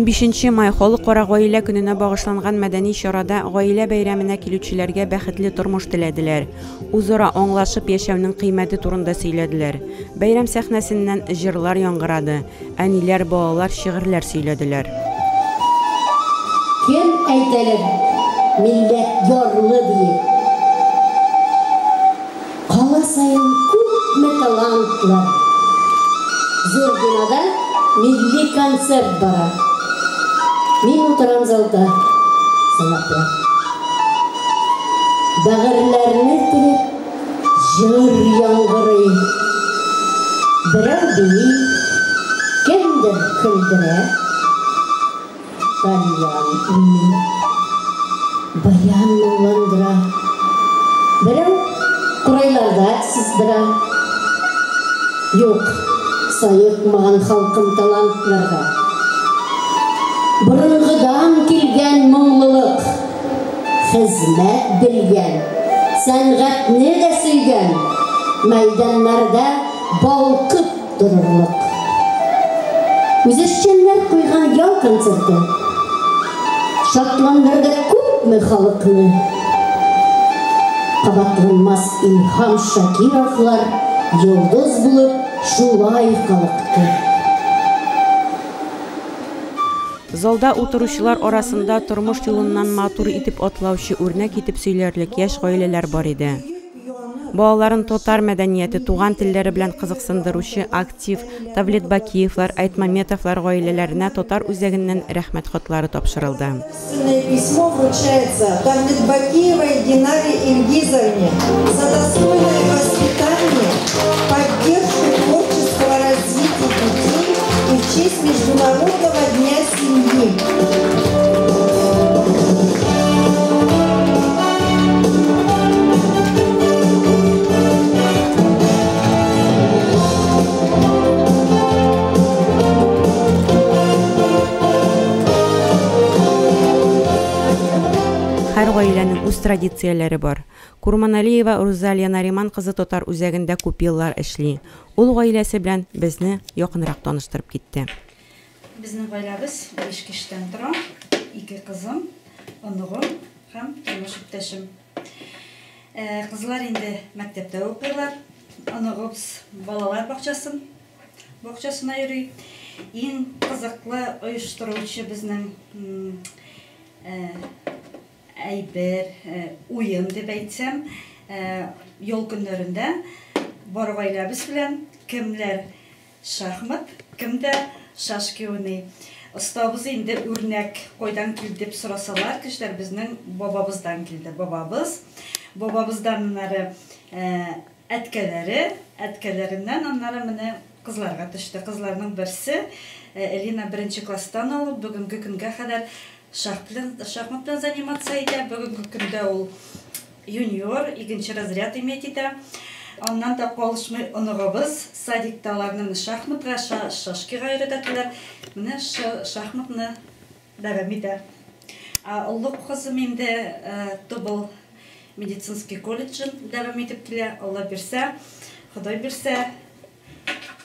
15 май Халыкара гаилә көненә багышланган мәдәни чарада гаилә бәйрәменә килүчеләргә бәхетле тормыш теләделәр. Үзара аңлашып яшәүнең кыйммәте турында сөйләделәр. Бәйрәм сәхнәсеннән җырлар яңгырады, әниләр, балалар шигырьләр сөйләделәр. Кем әйтәлер, милләт ярлы диеп. Кала саен күпме талантлар. Зур бинада милли концерт бара. Мин утырам залда сынаплап. Бәгырьләрне телеп җыр яңгырый. Берәү бии, кемдер көлдерә. Тальян уйный, баян моңландыра. Берәү курайларда сыздыра. Юк, саекмаган халкым талантларга. Борынгыдан килгән моңлылык, хезмәт белгән, сәнгатьне дә сөйгән, мәйданнарда балкып торырлык. Үзешчәннәр куйган ял концерты шатландырды күпме халыкны. Кабатланмас Илһам Шакировлар йолдыз булып шулай калыкты. Залда утыручылар арасында тормыш юлыннан матур итеп атлаучы, үрнәк итеп сөйләрлек яшь гаиләләр бар иде. Балаларын татар мәдәнияте, туган телләре белән кызыксындыручы актив Тавлетбакиевлар, Айтмаметовлар гаиләләренә татар үзәгеннән рәхмәт хатлары тапшырылды. Письмо вручается Тавлетбакиевой Динаре Ильгизовне за достойное воспитание, поддержку творческого развития детей и в честь Международного дня семьи. Һәр гаиләнең үз традицияләре бар. Курманалиева Рузалия Нариман кызы татар үзәгендә күп еллар эшли. Ул гаиләсе белән безне якынрак таныштырып китте. Безнең гаиләбез 5 кешедән тора. 2 кызым, оныгым һәм тормыш иптәшем. Кызлар инде мәктәптә укыйлар. Оныгыбыз балалар бакчасына йөри. Иң кызыклы оештыручы безнең әйбер, уен дип әйтсәм, ял көннәрендә бар гаиләбез белән кемләр шахмат, кемдә шашки уйный. Остабыз инде үрнәк кайдан килде дип сорасалар, кешеләр безнең бабабыздан килде. Бабабыз, бабабыздан аннары әткәләре, әткәләреннән аннары менә кызларга төште. Кызларның берсе Элина беренче класстан алып бүгенге көнгә кадәр шахмат белән заниматься итә. Бүгенге көндә ул юниор, икенче разряд иметь итә. Аннан да калышмый оныгыбыз садикта аларның шахматка, шашкига өйрәтәләр. Менә шахматны дәвам итә. Олы кызым инде Тубыл медицинский колледжын дәвам итеп килә. Алла бирсә, Ходай бирсә,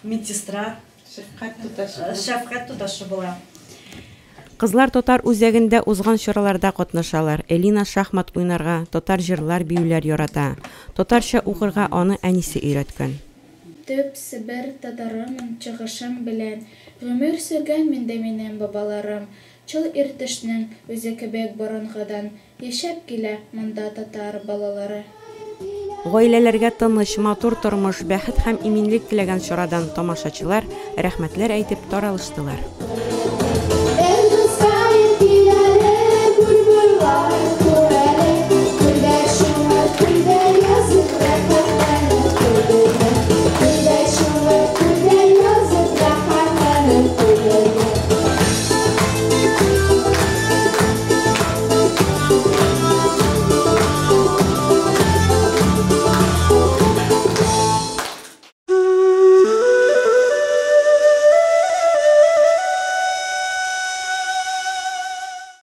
медсестра, шәфкать туташы була. Кызлар татар үзәгендә узган чараларда катнашалар. Элина шахмат уйнарга, татар җырлар, биюләр ярата. Татарча укырга аны әнисе өйрәткән. Төп Себер татарымын чыгышым белән, гомер сөргән миндә минем бабаларым. Чол Иртешнең үзе кебек борынгыдан яшәп килә монда татар балалары. Гаиләләргә тыныч, матур тормыш, бәхет һәм иминлек теләгән чарадан тамашачылар рәхмәтләр әйтеп таралыштылар.